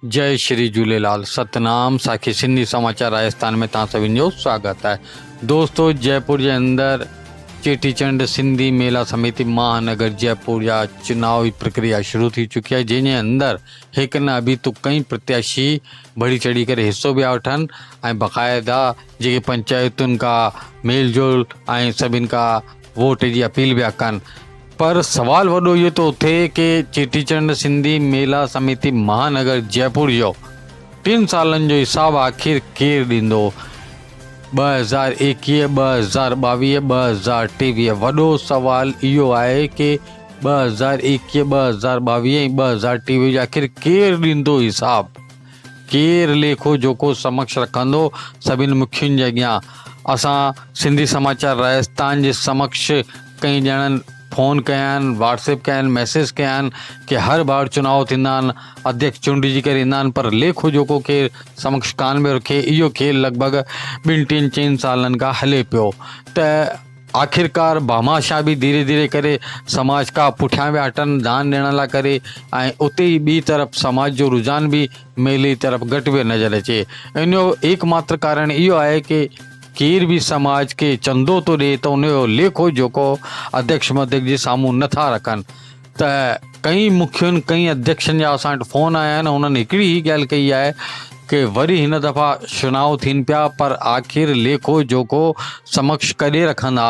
جئي شري جهوليلال ستنام ساکي سنڌي سماچار راجستان ۾ توهان سڀني جو سواگت آهي دوستو جئپور جي اندر چيٽي چنڊ سنڌي ميلا سميتي مهانگر جئپور جا چناوي پرڪريا شروع ٿي چڪي آهي جنهن جي اندر هڪ نه اڀي تو ڪئي پرتياشي بڙي چڙهي ڪري حصو پيا وٺن ۽ باقاعده جيڪي پنچائتن کا ميل جول ۽ سڀن کا ووٽ جي اپيل پيا ڪن پر سوال وڏو اهو ٿو اٿي ڪي چيٽي چنڊ سنڌي ميلا سميتي مهانگر جئپور جو ٽن سالن جو حساب آخر ڪير ڏيندو؟ 2021، 2022، 2023 وڏو سوال اهو آهي ڪي 2021، 2022 ۽ 2023 جو آخر ڪير ڏيندو حساب؟ ڪير ليکو جوکو سمڪش رکندو سڀن مکين جي اڳيان؟ اسان سنڌي سماچار راجستان جي سمڪش ڪئين ڄڻن فون ڪيا آهن، واٽس ايپ ڪيا آهن، ميسيج ڪيا آهن ڪي هر بار چناء ٿيندا آهن، اڌيڪش چونڊجي ڪري ايندا آهن پر ليکو جوکو ڪير سمڪش ڪانه پيو رکي، اهو کيل لڳ ڀڳ ٻن ٽن چئن سالن کان هلي پيو ته آخرڪار ڀاماشاهه به ڌيري ڌيري ڪري سماج کان پٺيان پيا هٽن دان ڏيڻ لاء ڪري ۽ اتي ئي ٻي طرف سماج جو رجحان به ميلي طرف گهٽ پيو نظر اچي ان جو ايڪ ماتر ڪارڻ اهو آهي ڪي ڪير به سماج کي چندو ٿو ڏي ته ان جو ليکو جوکو اڌيڪش مڌيڪش جي سامهون نٿا رکن ته ڪئين مکين ڪئين اڌيڪشن جا اسان وٽ فون آيا آهن انهن هڪڙي ئي ڳالهه ڪئي آهي ڪي وري هن دفعا چناء ٿين پيا پر آخر ليکو جوکو سمڪش ڪڏهن رکندا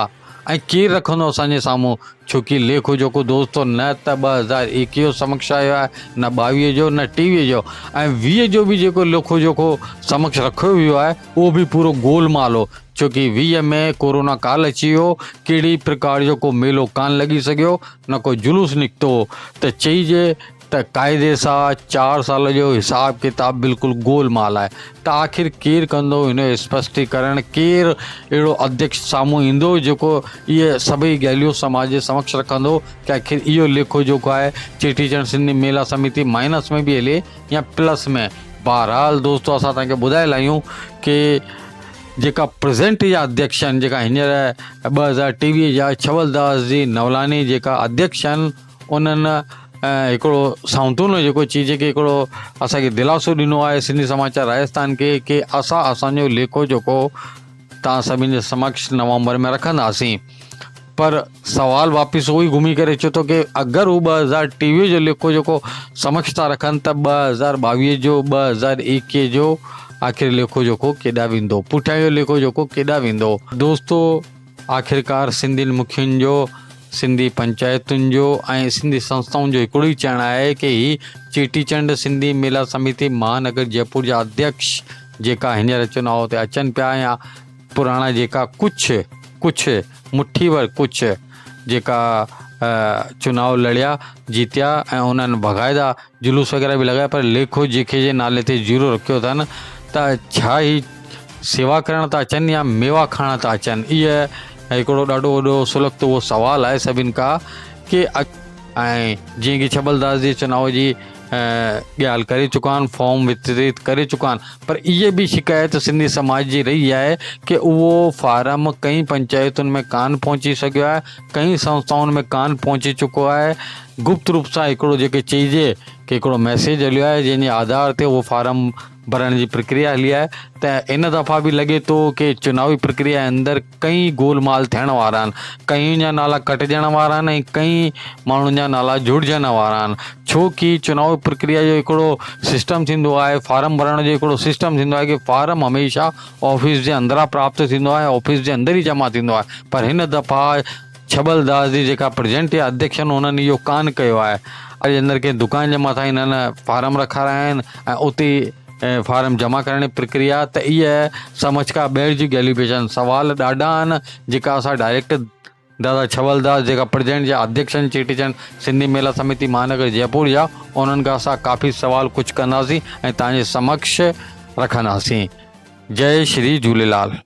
۽ ڪير رکندو اسان جي سامهون ڇو ڪي ليکو جوکو دوستو نه ته 2021 جو سمڪش آيو آهي نه 22 جو نه 23 جو ۽ 20 جو به جيڪو ليکو جوکو سمڪش رکيو ويو آهي اهو به پورو گول مال هو ڇو ڪي 20 ۾ ڪورونا ڪال اچي ويو ڪهڙي پرڪار جو ڪو ميلو ڪانه لڳي سگهيو نه ڪو جلوس نڪتو ته چئجي ته قاعدي سان چار سال جو حساب ڪتاب بلڪل گول مال آهي ته آخر ڪير ڪندو هن جو اسپشٽيڪرڻ ڪير اهڙو اڌيڪش سامهون ايندو جيڪو اهي سڀئي ڳالهيون سماج جي سمڪش رکندو ته آخر اهو ليکو جوکو آهي چيٽي چنڊ سنڌي ميلا سميتي مائنس ۾ به هلي يا پلس ۾ بهرحال دوستو اسان توهان کي ٻڌائي لايون ڪي جيڪا پريزنٽ جا اڌيڪش آهن جيڪا هينئر 2023 جا ڇول داس جي نولاني جيڪا اڌيڪش آهن انهن هڪڙو سانتونو جيڪو چئجي ڪي هڪڙو اسان کي دلاسو ڏنو آهي سنڌي سماچار راجستان کي ڪي اسان اسانجو ليکو جوکو تان سڀني جي سمڪش نومبر ۾ رکنداسين پر سوال واپس اهو ئي گهمي ڪري اچي ٿو ڪي اگر هو 2023 جو ليکو جيڪو سمڪش ٿا رکن ته 2022 جو 2021 جو آخر ليکو جوکو ڪيڏا ويندو پٺيان جو ليکو جوکو ڪيڏا ويندو دوستو آخرڪار سنڌين مکين جو سنڌي پنچائتن جو ۽ سنڌي سنسٿائن جو هڪڙو ئي چئڻ آهي ڪي هي چيٽي چنڊ سنڌي ميلا سميتي مهانگر جئپور جا اڌيڪش جيڪا هينئر چناء تي اچن پيا يا پراڻا جيڪا ڪجهه ڪجهه مٺي ور ڪجهه جيڪا چناء لڙيا جيتيا ۽ انهن باقاعده جلوس وغيره به لڳايا پر ليکو جيکي جي نالي تي زيرو رکيو اٿن ته ڇا هي سيوا ڪرڻ ٿا اچن يا ميوا کائڻ ٿا اچن اهي هڪڙو ڏاڍو وڏو سلگتو اهو سوال آهي سڀن کا ڪي ۽ جيئن ڪي ڇٻل داس جي چناء جي ڳالهه ڪري چڪا آهن فارم وترت ڪري چڪا آهن پر اهي به شڪايت سنڌي سماج جي رهي آهي ڪي اهو فارم ڪئين پنچائتن ۾ ڪانه پهچي سگهيو آهي ڪئين سنسٿائن ۾ ڪانه پهچي چڪو آهي گپت روپ سان هڪڙو جيڪي چئجي ڪي هڪڙو ميسيج هليو آهي جنهن جي آڌار تي اهو فارم ڀرڻ جي پرڪريا هلي آهي ته ان دفعا به لڳي ٿو ڪي چناوي پرڪريا جي اندر ڪئين گول مال ٿيڻ وارا آهن ڪئين جا نالا ڪٽجڻ وارا آهن ۽ ڪئين ماڻهن جا نالا جڙجڻ وارا آهن ڇو ڪي چناوي پرڪريا جو هڪڙو سسٽم ٿيندو آهي فارم ڀرڻ جو هڪڙو سسٽم ٿيندو آهي ڪي فارم هميشه آفيس جي اندران پراپت ٿيندو آهي آفيس جي اندر ئي جمع ٿيندو آهي پر هن دفعا ڇٻل داس جي جيڪا پريزنٽ يا اڌيڪش آهن انهن اهو ڪانه ڪيو آهي اڄ اندر ڪنهن دڪان جي مٿان هنن فارم رکارايا آهن ۽ اتي فارم جمع ڪرڻ جي پرڪريا ته اهي سمجھ کان ٻاهر جون ڳالهيون پيش آهن سوال ڏاڍا آهن جيڪا اسان ڊائريڪٽ دادا ڇٻل داس جيڪا پريزنٽ جا اڌيڪش آهن چيٽي چنڊ سنڌي ميلا سميتي مهانگر جئپور جا انهن کان اسان ڪافي سوال ڪجهه ڪنداسين ۽ توهان جي سمڪش رکنداسين جئي شري جهوليلال.